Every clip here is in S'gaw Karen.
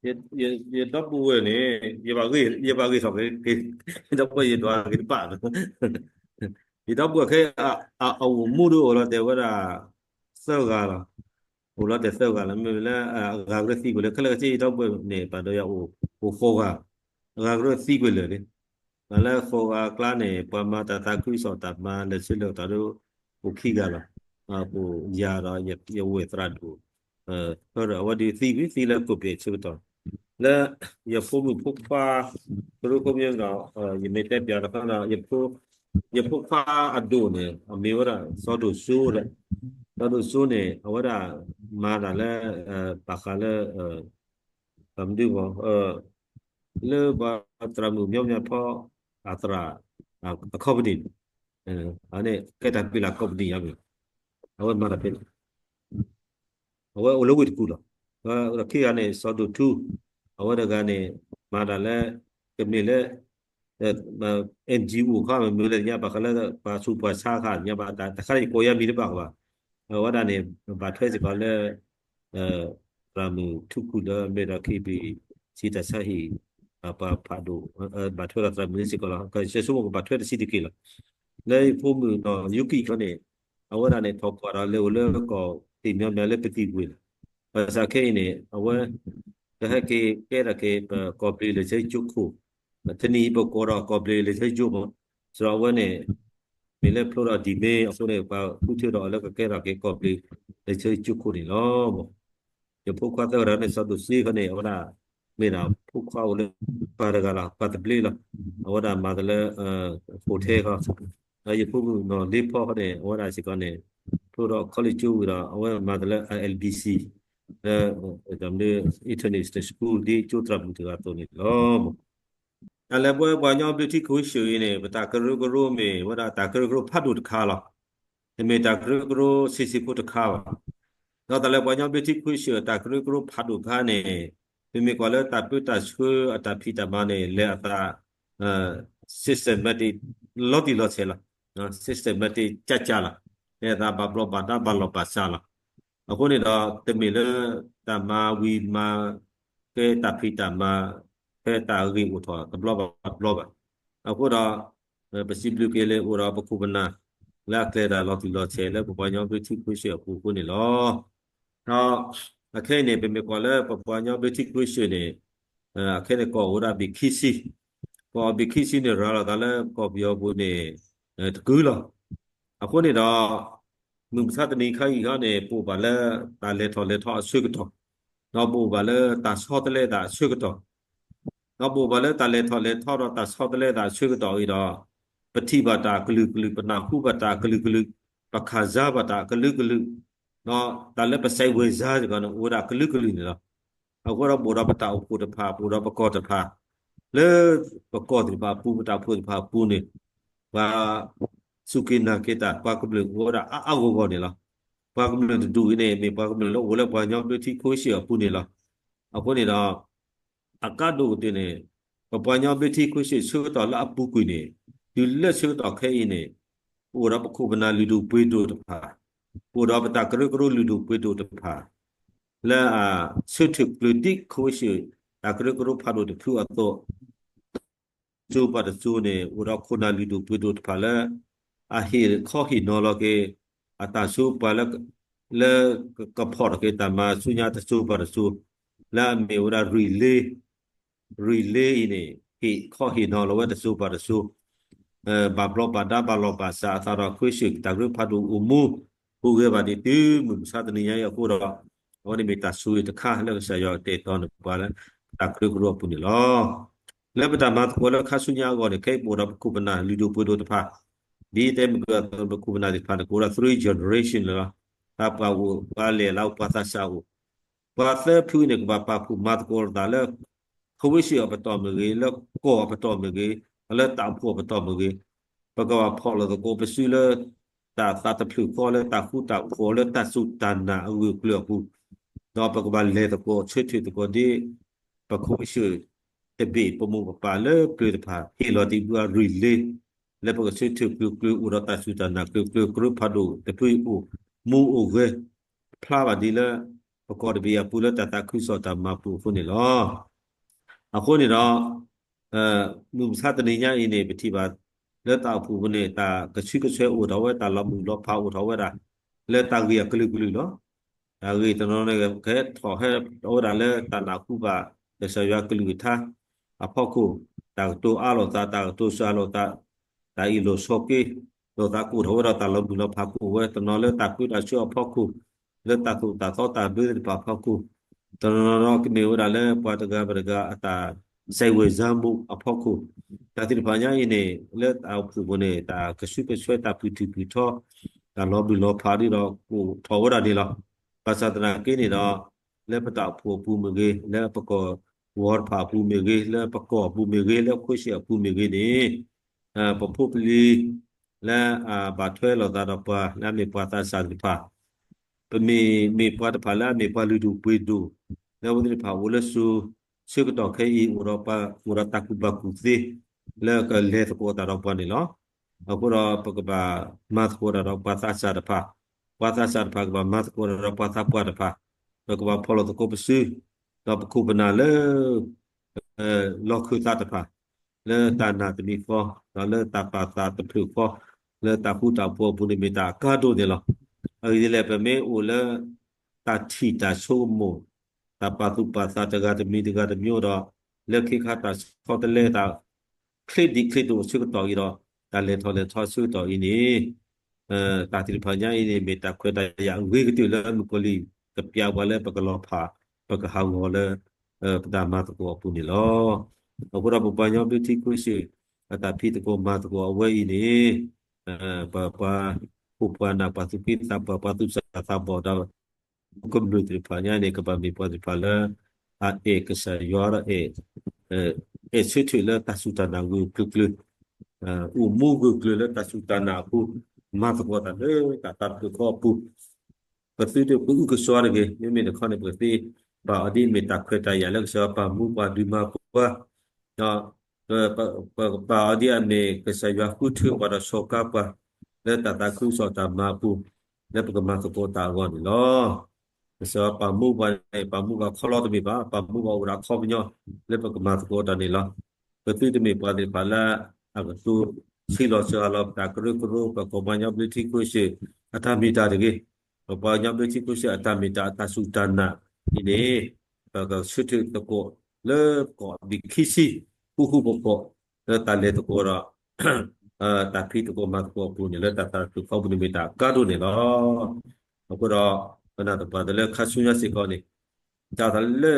ယ ယ ယဒီပုၢ်ဝဲၢ်န့ၣ် ယဘၣ်ဂ့ၤ ယဘၣ်ဂ့ၤထီၣ်က့ၤ ဒီပုၢ်ဝဲၢ်ယဒွးက့ၤတဘၣ်, ယဒီပုၢ်ဝဲၢ်ခဲ အ အအိၣ်မူဒီးအိၣ်လီၤတဲာ်ဝဲဒၣ် သၢဂၤလီၤ. အိၣ်လီၤတဲာ်သၢဂၤလီၤ မ့ၢ်လၢ အဂၤကရၢသံကွံာ်လၢ ခဲလၢာ်ခဲဆ့ယဒီပုၢ်ဝဲၢ်န့ၣ် ဘၣ်ဒီးယအိၣ် အိၣ်ဃိးဂၤ, အဂၤကရၢသံကွံာ်လၢာ်န့ၣ် ဘၣ်လၢဃိးဂၤအကျါန့ၣ် ပှၤမၤတၢ်သးခုကစီၣ်တၢ်မၤလဲၤဆၢလၢာ်တၢ်ဒိ အိၣ်ခံဂၤလီၤ. အပူၤယၤဒီးယဝဲၢ်သရၣ်ဒိၣ် အဝဲဒုးသံကွံာ် သံလၢ COVID ဆၢကတီၢ် လၢယဖိမုၣ်ဖိခွါ ကရၢခိမ့ၢ်ဒီး ယမ့ၢ်တဲပၠးတခါဒီး ယဖိခွါအဒိၣ်န့ၣ် အမ့ၢ်ဝဲဒၣ် စီၤဒိၣ်စိဒီး စီၤဒိၣ်စိန့ၣ် အဝဲဒၣ်မၤတၢ်လၢ ဘၣ်ဃးလၢ တၢ်မနုၤဘၣ် လၢပှၤသရၣ်မုၣ်မညီမညီဖီ အသရၣ် အ company န့ၣ် အန့ၣ် ကဲတၢ်ပ့ၤလၢ company ယါမ့ၢ် အဝဲမၤတၢ်ဖဲန့ၣ် အဝဲအိၣ်လၢဝ့ၢ်တကူၣ်လီၤ. ဒီးခံဂၤန့ၣ် စီၤဒိၣ်ထူ အဝဲတဂၤန့ၣ် မၤတၢ်လၢ ကမ့ၢ်လၢ NGO ခါမ့ၢ်မ့ၢ်လၢညါ ဘၣ်ဃးလၢပှၤဆူးပှၤဆါခါညါဘၣ် တၢ်တခါန့ၣ် ကိးယါမံၤတဘၣ်ကဘၣ်. အဝဲဒၣ်န့ၣ် ဘၣ်ထွဲစ့ၢ်ကီးလၢ သရၣ်မုၣ်ထူခူၣ်လၢအမ့ၢ်ဒီး KBC တၢ်ဆါဟံၣ် ပှၤဖးဒိၣ် ဘၣ်ထွဲဒီးသရၣ်မုၣ်န့ၣ်စ့ၢ်ကီးလီၤ. ကစၢ်ဆိကမိၣ်ကဘၣ်ထွဲတဆံးတက့ၢ်လီၤ. လၢယဖိမုၣ်နီၢ်ယူကံၣ်ခီန့ၣ် အဝဲဒၣ်န့ၣ် ထီၣ်ကွၢ်ဒီးလဲၤအိၣ်လၢကီၢ်သ့ၣ်မညီမညီလၢပသံၣ်ဝ့ၢ်လီၤ. ဘၣ်ဆၣ်ခဲအံၤန့ၣ် အဝဲ ကဟဲက့ၤကဲထီၣ်က့ၤ ပကီၢ်ဘျံးလံာ်စီဆှံကၠိခိၣ် တနံၤအံၤပကိးဒီးကီၢ်ဘျံးလံာ်စီဆှံကၠိမး စံးဒီးအဝဲန့ၣ် မ့ၢ်လၢဖျိဒီးဒံၣ်မ့ၢ်အဃိန့ၣ် ပှၤဃုထၢထီၣ်အီၤလၢကကဲထီၣ်က့ၤကီၢ်ဘျံးလံာ်စီဆှံကၠိခိၣ်န့ၣ်လီၤ. ယဖိခွါသၢဂၤန့ၣ် စီၤဒိၣ်စ့ခီန့ၣ် အဝဲဒၣ် မ့ၢ်ဒၣ်ဖိခွါအိၣ်လၢပှၤတဂၤလီၤ ပှၤသဘျ့လီၤ. အဝဲဒၣ်မၤတၢ်လၢ hotel ခီ ဒီးယဖိမုၣ်နီၢ်လ့ဖီခီန့ၣ် အဝဲဒၣ်စ့ၢ်ကီးန့ၣ် ဖျိဒီး college ကၠိဝံၤဒီး အဝဲမၤတၢ်လၢ ILBC လၢ Internet School ဒ်ကၠိသရၣ်မုၣ်တဂၤအသိးန့ၣ်လီၤ. တၢ်လၢပဝဲပှၤကညီဘျၢထံခဝ့ၡၢၣ်အံၤန့ၣ် ပတၢ်ကရၢကရိမ့ၢ်ဝဲဒၣ်တၢ်ကရၢကရိဖးဒိၣ်တခါလီၤ. တမ့ၢ်တၢ်ကရၢကရိဆံးဆံးဖိတခါဘၣ်. ဒီးတၢ်လၢပှၤကညီဘျၢထံခဝ့ၡၢၣ်တၢ်ကရၢကရိဖးဒိၣ်တခါန့ၣ် ပမ့ၢ်ကွၢ်လၢတၢ်ပၢတၢ်ဆှၢအတၢ်ဖံးတၢ်မၤန့ၣ် လဲၤအသး systematic လီၤတံၢ်လီၤဆဲးလီၤ. systematic ကၠၢ်ကၠၢ်လီၤ. လဲၤအသးဘၣ်ဘျီးဘၣ်ဒါဘၣ်လီၢ်ဘၣ်စးလီၤ. အဃိန့ၣ်ဒီး တမ့ၢ်လၢတၢ်မၤဝံၤမၤ ကဲတၢ်ဖံးတၢ်မၤ ဖဲတၢ်ဂ့ၢ်အိၣ်ထီၣ်တဘျီဘၣ်တဘျီဘၣ်. အဃိဒီး ပစံးဘျုးက့ၤလၢအိၣ်ဒီးပခိၣ်ပနၢ် လၢအကျဲၤတၢ်လီၤတံၢ်လီၤဆဲးလၢပပှၤကညီဘျၢထံခဝ့ၡၢၣ်အပူၤအဃိန့ၣ်လီၤ. ဒီးအခဲအံၤန့ၣ် ပမ့ၢ်ကွၢ်လၢပပှၤကညီဘျၢထံခဝ့ၡၢၣ်န့ၣ် အခဲအံၤန့ၣ် ကီၢ်အိၣ်ဝဲဒၣ်ဘ့ၣ်ခံဆံ, ကီၢ်ဘ့ၣ်ခံဆံန့ၣ် ရၤလီၤသးလၢကီၢ်ပယီၤပူၤန့ၣ် တကုာ်လီၤ. အဃိန့ၣ်ဒီး မုၢ်မဆါတနံၤခါအံၤခီန့ၣ် ပအိၣ်ဘၣ်လၢတၢ်လဲၤထီၣ်လဲၤထီအဆၢကတီၢ်, ဒီးပအိၣ်ဘၣ်လၢတၢ်ဆီတလဲသးအဆၢကတီၢ်, ဒီးပအိၣ်ဘၣ်လၢတၢ်လဲၤထီၣ်လဲၤထီဒီးတၢ်ဆီတလဲသးအဆၢကတီၢ်အံၤဒီး ပထံၣ်ဘၣ်တၢ်ကလုာ်ကလုာ်, ပနၢ်ဟူဘၣ်တၢ်ကလုာ်ကလုာ်, ပခးစါဘၣ်တၢ်ကလုာ်ကလုာ်, ဒီးတၢ်လၢပစဲးဝဲစါစ့ၢ်ကီးန့ၣ် အိၣ်ဝဲဒၣ်ကလုာ်ကလုာ်န့ၣ်လီၤ. အဃိဒီးပအိၣ်ဒီးပတၢ်အိၣ်ဖှိၣ်တဖၣ်, ပအိၣ်ဒီးပကီၢ်တဖၣ်, လၢပကီၢ်သ့ၣ်တဖၣ်အပူၤ, ပတၢ်အိၣ်ဖှိၣ်သ့ၣ်တဖၣ်အပူၤန့ၣ် ပှၤစူၢ်က့ၤနာ်က့ၤတၢ် ပှၤကမျၢၢ်အိၣ်ဝဲဒၣ်အါအါဂီၢ်ဂီၢ်န့ၣ်လီၤ. ပှၤကမျၢၢ်တဒူၣ်အံၤန့ၣ် မ့ၢ်ပှၤကမျၢၢ်လၢအိၣ်လၢပှၤကညီဘျၢထံခဝ့ၡၢၣ်အပူၤန့ၣ်လီၤ. အဃိန့ၣ်ဒီး အကါဒိၣ်ကတၢၢ်န့ၣ် ပပှၤကညီဘျၢထံခဝ့ၡၢၣ်ဆၢကတီၢ်လၢအပူၤကွံာ်န့ၣ် တုၤလၢဆၢကတီၢ်ခဲအံၤန့ၣ် ပအိၣ်ဒီးပခိၣ်ပနၢ်လုၢ်ဒိၣ်ပှ့ၤဒိၣ်တဖၣ်, ပအိၣ်ဒီးပတၢ်ကရၢကရိလုၢ်ဒိၣ်ပှ့ၤဒိၣ်တဖၣ် လၢအဆၢထၢၣ်ကျၢၤဒ်ခဝ့ၡၢၣ် တၢ်ကရၢကရိဖးဒိၣ်တဖုအသိး တစိၤဘၣ်တစိၤန့ၣ် အိၣ်ဒီးခိၣ်နၢ်လုၢ်ဒိၣ်ပှ့ၤဒိၣ်တဖၣ်လၢ အဟ့ၣ်ခီဟ့ၣ်နီၤလီၤက့ၤ အတၢ်စိပှၤလၢ လၢကဖီၣ်ထီၣ်က့ၤတၢ်မၤဆူညါတစိၤဘၣ်တစိၤ လၢအမ့ၢ်ဝဲဒၣ် relay, relay အံၤန့ၣ် ဟ့ၣ်ခီဟ့ၣ်နီၤလီၤဝဲတစိၤဘၣ်တစိၤ ဘၣ်ဘျီးဘၣ်ဒါဘၣ်လီၢ်ဘၣ်စးအသးဒီး ခဝ့ၡၢၣ်တၢ်ကရၢဖးဒိၣ်အိၣ်မူ ဟူးဂဲၤဘၣ်ဒံးတုၤမုၢ်မဆါတနံၤညါအံၤအဃိဒီး အဝဲန့ၣ်မ့ၢ်တၢ်ဆိၣ်ဂ့ၤတခါလၢကစၢ်ယွၤတဲာ်တီန့ၢ်ပှၤလၢ တၢ်ကရၢကရိအပူၤန့ၣ်လီၤ. လၢပတၢ်မၤသကိးလၢခါဆူညါအဂီၢ်န့ၣ် ခဲအံၤပအိၣ်ဒီးပခိၣ်ပနၢ်လုၢ်ဒိၣ်ပှ့ၤဒိၣ်တဖၣ် ဒ်တဲမုၢ်ကၢအသိး ပခိၣ်ပနၢ်သ့ၣ်တဖၣ်န့ၣ် ကအိၣ်ဒီး three generation န့ၣ်လီၤ. တၢ်ပှၤအိၣ် ပှၤလဲၤလၢ ပှၤသးစၢ်အိၣ် ပှၤသၢဖုန့ၣ် ကဘၣ်ပာ်ဖှိၣ်မၤသကိးလိာ်သးလၢ ခဝ့ၡၢၣ်အပတီၢ်မ့ၢ်ဂ့ၤ, လၢကီၢ်အပတီၢ်မ့ၢ်ဂ့ၤ, လၢတၢ်အိၣ်ဖှိၣ်အပတီၢ်မ့ၢ်ဂ့ၤ, ပကဘၣ်ဖီၣ်လိာ်သကိးပစုလၢ တၢ်သးတဖျၢၣ်ဃီ လၢတၢ်ဃူတၢ်ဖိး လၢတၢ်စူၢ်တၢ်နာ်အဂၢၢ်အကျၢၤအပူၤ, ဒီးပကဘၣ်လဲၤသကိးဆၢထၢၣ်သကိးဒ် ပခဝ့ၡၢၣ်တဘ့ၣ် ပမိၢ်ပပၢ်လၢပျၢၤတဖၣ် ဟ့ၣ်လီၤတ့ၢ်ဘုအ relay လၢပကဆၢထၢၣ်ကျၢၤကျၢၤ အိၣ်ဒီးတၢ်စူၢ်တၢ်နာ်ကျၢၤကျၢၤ ကရၢဖးဒိၣ်တဖုအိၣ်မူအိၣ်ဂဲၤ ဖျါဘၣ်ဒ်လၢ ပကီၢ်တဘ့ၣ်အပူၤလၢတၢ်သးခုကစီၣ်တၢ်မၤပူၤအဃိန့ၣ်လီၤ. အဃိန့ၣ်ဒီး မုၢ်မဆါတနံၤညါအံၤန့ၣ် ပထံၣ်ဘၣ်လၢတၢ်အိၣ်ဖှိၣ်ပူၤန့ၣ် တၢ်ကဆှံကဆှဲအိၣ်ထီၣ်ဝဲ တၢ်လီၤမုၢ်လီၤဖးအိၣ်ထီၣ်ဝဲဒၣ် လၢတၢ်ဂ့ၢ်အကလုာ်ကလုာ်လီၤ. တၢ်ဂ့ၢ်တနီၤန့ၣ် ကဟဲထီၣ်ဟဲထီၣ်ဝဲဒၣ်လၢတၢ်နၢ်ဟူဘၣ် ကစၢ်ယွၤကလုၢ်ကထါအဖီခိၣ်, တၢ်ကတိၤအါလိာ်သး တၢ်ကတိၤစှၤလိာ်သး, တၢ်အ့ၣ်လိာ်ဆိးက့လိာ်သးကအိၣ်ထီၣ်ဝဲဒီးတၢ်လီၤမုၢ်လီၤဖးကအိၣ်ဝဲ တနီၤလၢတၢ်ပၢတၢ်ဆှၢအဖီခိၣ်, လၢတၢ်သိၣ်တၢ်သီတၢ်ဘျၢသ့ၣ်တဖၣ်အဖီခိၣ်, တနီၤနီၤကမ့ၢ်ဝဲဒၣ်လၢပှၤတဂၤဘၣ်တဂၤအတၢ် စဲးဝဲၢ်စၢမူးအဖီခိၣ်, တၢ်သ့ၣ်တဖၣ်ညါအံၤန့ၣ် လၢတၢ်အိၣ်ဖှိၣ်ပူၤန့ၣ် တၢ်ကဆှံကဆှဲတၢ်ပုၢ်ထုၣ်ပုၢ်တီၤ တၢ်လီၤမုၢ်လီၤဖးဒ်ဒီးကအိၣ်ထီၣ်ဝဲဒၣ်န့ၣ်လီၤ. ဘၣ်ဆၣ်သနာ်က့န့ၣ်ဒီး လၢပတၢ်အိၣ်ဖှိၣ်အပူၤမ့ၢ်ဂ့ၤ, လၢပကီၢ်ဝီတဖၣ်အပူၤမ့ၢ်ဂ့ၤ, လၢပကီၢ်အပူၤမ့ၢ်ဂ့ၤ, လၢခိၣ်ဆံးအပူၤမ့ၢ်ဂ့ၤန့ၣ် ပဖိပလံၤ လၢအဘၣ်ထွဲလိာ်သးဒီးပှၤ လၢအမ့ၢ်ပှၤသးစၢ်သ့ၣ်တဖၣ် ပမ့ၢ်မ့ၢ်ပှၤတဖၣ်လၢအမ့ၢ်ပှၤလုၢ်ဒိၣ်ပှ့ၤဒိၣ် လၢအဝဲသ့ၣ်တဖၣ်အိၣ်လၢစိၤဆၢကတီၢ်ခဲအံၤ အိၣ်ဒီးပှၤ အိၣ်ဒီးတၢ်ကူၣ်ဘၣ်ကူၣ်သ့ လၢကလဲၤသကိးတၢ်ဒီးပှၤန့ၣ်လီၤ. အဃိဒီးပကဘၣ်မၤသကိးတၢ်ဒီးပှၤသးစၢ်တဖၣ်, ပှၤသးစၢ်တဖၣ်ကဘၣ်မၤသကိးတၢ်ဒီးပှၤသးပှၢ်တဖၣ်, ပကဘၣ်ဖီၣ်လိာ်သကိးပစု ဒီးပခိၣ်ပနၢ်လၢ လီၢ်ခၢၣ်သးတဖၣ် လၢတၢ်နာ်တမံၤဃီ, ဒီးလၢတၢ်ပာ်သးတဖျၢၣ်ဃီ, လၢတၢ်ဃူတၢ်ဖိးအပူၤန့ၣ်မ့ၢ်တၢ်အကါဒိၣ်န့ၣ်လီၤ. အဂ့ၢ်ဒ်လဲၣ် ပမ့ၢ်အိၣ်လၢ တၢ်ထံၣ်တၢ်ဆိကမိၣ်, တၢ်ပာ်သူၣ်ပာ်သးတဂၤတမံၤတဂၤတမံၤဒီး လၢခ့ခါတၢ်ဆီတလဲတၢ် ချ့ဒံးချ့ဒိၣ်အဆၢကတီၢ်အံၤဒီး တၢ်လဲၤထီၣ်လဲၤထီဆၢကတီၢ်အံၤန့ၣ် တၢ်သ့ၣ်တဖၣ်ညါအံၤန့ၣ် မ့ၢ်တၢ်ခွဲးတၢ်ယာ်အဂ့ၤကတၢၢ်လၢမုၣ်ကီၤလံၢ်ကပျးပှၤလၢပကလီၤဖး ပကဟးဂီၤလၢ ပတၢ်မၤသကိးအပူၤန့ၣ်လီၤ. အဃိဒီးပပှၤကညီဘျၢထံခဝ့ၡၢၣ် အတၢ်ဖံးသကိးမၤသကိးအဝဲအံၤန့ၣ် ပပှၤခိၣ်ပှၤနၢ် ပှၤသူၣ်က့သးပှၢ် ပှၤသူၣ်စၢ်သးဘီၣ်ဒီး ကမျၢၢ်သ့ၣ်တဖၣ်ညါန့ၣ် ကဘၣ်မ့ၢ်ပှၤသ့ၣ်တဖၣ်လၢ အအဲၣ်ကစၢ်ယွၤဒီး အဲၣ်ဆၢထၢၣ်လၢတၢ်စူၢ်တၢ်နာ်ဂၢၢ်ကျၢၤကျၢၤ, အိၣ်မူဂၢၢ်ကျၢၤလၢတၢ်စူၢ်တၢ်နာ်အပူၤ, မၤသကိးတၢ်လၢတၢ်သးတဖျၢၣ်ဃီအပူၤ ပသုတပအုၣ်ကဆှီတဂ့ၤ, မ့မ့ၢ်တခီန့ၣ် ပကသ့ပာ်အီၤဒ်အမ့ၢ်တၢ်ခွဲးတၢ်ယာ်လၢကစၢ်ယွၤပာ်မူပှၤဒုးမၤပှၤ, ဒီး ပကပာ်အီၤဒ်အမ့ၢ်ကစၢ်ယွၤဃုထၢပှၤဒီးစီၤကါပှၤ လၢတၢ်သးခုကစီၣ်တၢ်မၤအပူၤ လၢပကမၤသကိးတၢ်အဂီၢ်န့ၣ်လီၤ. ကစၢ်ယွၤပာ်မူပှၤန့ၣ် ပာ်မူပှၤခီလီတမ့ၢ်ဘၣ်, ပာ်မူပှၤအိၣ်ဒီးအခီပညီ လၢပကမၤသကိးတၢ်န့ၣ်လီၤ. ပသုတမ့ၢ်ပှၤသ့ၣ်တဖၣ်လၢ အကတိၤဆံးလီၤစှၤလီၤပတၢ်ကရၢကရိ, ပကီၢ်ပှၤကညီဘျၢထံခဝ့ၡၢၣ် အတၢ်မ့ၢ်တၢ်တဂ့ၤ, ပပှၤကညီဘျၢထံခဝ့ၡၢၣ်အတၢ်မ့ၢ်တၢ်အတၢ်စူၢ်တၢ်နာ်အံၤန့ၣ် ပကဆၢထၢၣ်သကိးလၢကီၢ်ဘ့ၣ်ခံဆံ ဃူဃူဖိးဖိး လၢတၢ်လဲၤသကိးဒီး တၢ်ဖံးသကိးမၤသကိးအပူၤန့ၣ် လၢတၢ်သးတဖျၢၣ်ဃီအပူၤန့ၣ်မ့ၢ်တၢ်အကါဒိၣ်န့ၣ်လီၤ. အဃိဒီး ပနၢ်သပှၢ်တၢၢ်လၢခါဆူညါစ့ၢ်ကီးန့ၣ် တၢ်သးလၢ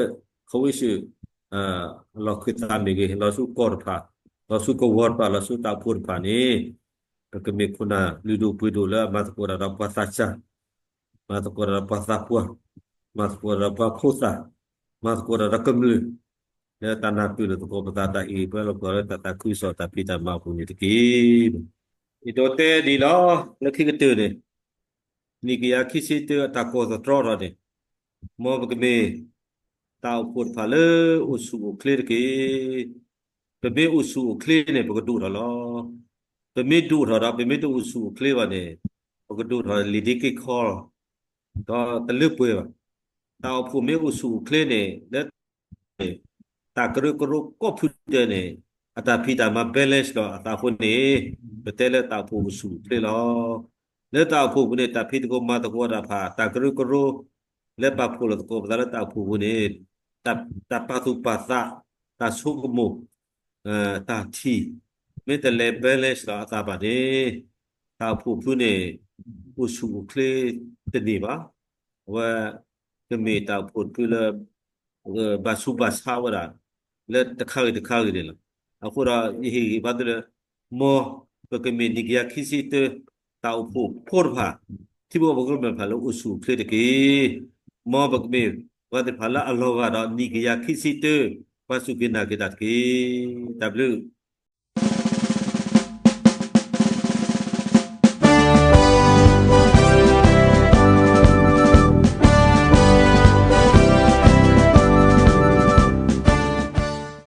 ခဝ့ၡၢၣ် လီၢ်ခၢၣ်သးမ့ၢ်ဂ့ၤ, လီၤဆူကီၢ်တဖၣ်, လီၤဆူကဝီၤတဖၣ်, လီၤဆူတၢ်အိၣ်ဖှိၣ်တဖၣ်န့ၣ် ပကမ့ၢ်ခိၣ်နၢ်လုၢ်ဒိၣ်ပှ့ၤဒိၣ်လၢအမၤသကိးတၢ်ဒီးပှၤသးစၢ်, မၤသကိးတၢ်ဒီးပှၤသးပှၢ်, မၤသကိးတၢ်ဒီးပှၤဖိသၣ်, မၤသကိးတၢ်ဒီးကမျၢၢ်, လၢတၢ်နၢ်ပၢၢ်လိာ်သကိးပသးတၢ်အံၤ ပှဲၤလီၤပှဲၤလၢတၢ်သးခုကစီၣ်တၢ်ဖံးတၢ်မၤအပူၤန့ၣ်တက့ၢ်. ယဒိးတဲဒ်အံၤလီၤ, လၢခံကတၢၢ်န့ၣ် နံၣ်ကယၤခံဆံတၢအတၢ်ကိးသတြီထီၣ်န့ၣ်, မ်ပကမ့ၢ်တၢ်အိၣ်ဖှိၣ်တဖၣ်လၢအိၣ်ဆူၣ်အိၣ်ချ့တက့ၢ်. ပမ့ၢ်အိၣ်ဆူၣ်အိၣ်ချ့န့ၣ် ပကဒိၣ်ထီၣ်လီၤ. ပမ့ၢ်ဒိၣ်ထီၣ်ဒီး ပမ့ၢ်တအိၣ်ဆူၣ်အိၣ်ချ့ဘၣ်န့ၣ် ပကဒိၣ်ထီၣ်လံာ်ဒ့က့ခီလီၤ. ဒီးတလၢပှဲၤဘၣ်. တၢ်အိၣ်ဖှိၣ်မ့ၢ်အိၣ်ဆူၣ်အိၣ်ချ့န့ၣ် လၢ တၢ်ကရၢကရိကိးဖုဒဲးန့ၣ် အတၢ်ဖံးတၢ်မၤ balance လီၤအသးအဃိန့ၣ် ပတဲလၢတၢ်အိၣ်ဖှိၣ်အိၣ်ဆူၣ်အိၣ်ချ့လီၤ. လၢတၢ်အိၣ်ဖှိၣ်ပူၤန့ၣ် တၢ်ဖံးသကိးမၤသကိးတၢ်တဖၣ် တၢ်ကရၢကရိ လၢပာ်ဖှိၣ်လိာ်သကိးပသးလၢတၢ်အိၣ်ဖှိၣ်ပူၤန့ၣ် တၢ်ပာ်သူၣ်ပာ်သး တၢ်ဆိကမိၣ် တၢ်ထံၣ် မ့ၢ်တလဲၤ balance လီၤအသးဘၣ်န့ၣ် တၢ်အိၣ်ဖှိၣ်ဖုန့ၣ် အိၣ်ဆူၣ်အိၣ်ချ့တန့ၢ်ဘၣ်. အဝဲ ကမ့ၢ်တၢ်အိၣ်ဖှိၣ်တဖုလၢ ဘၣ်ဆူးဘၣ်ဆါဝဲဒၣ် လၢတခါဂ့ၤတခါဂ့ၤန့ၣ်လီၤ. အဃိဒီး ယဟ့ၣ်ဂံၢ်ဘါသုလၢ မ်ပကမ့ၢ်နံၣ်ကယၤခံဆံတၢ တၢ်အိၣ်ဖှိၣ်ဖိတဖၣ် ထံဖိကီၢ်ဖိကမျၢၢ်တဖၣ်လၢအိၣ်ဆူၣ်အိၣ်ချ့တက့ၢ်. မ်ပကမ့ၢ်ပှၤသ့ၣ်တဖၣ်လၢအလီၤဂာ်ဒီးနံၣ်ကယၤခံဆံတၢ ပှၤစူၢ်က့ၤနာ်က့ၤတၢ်တက့ၢ်. တၢ်ဘျုး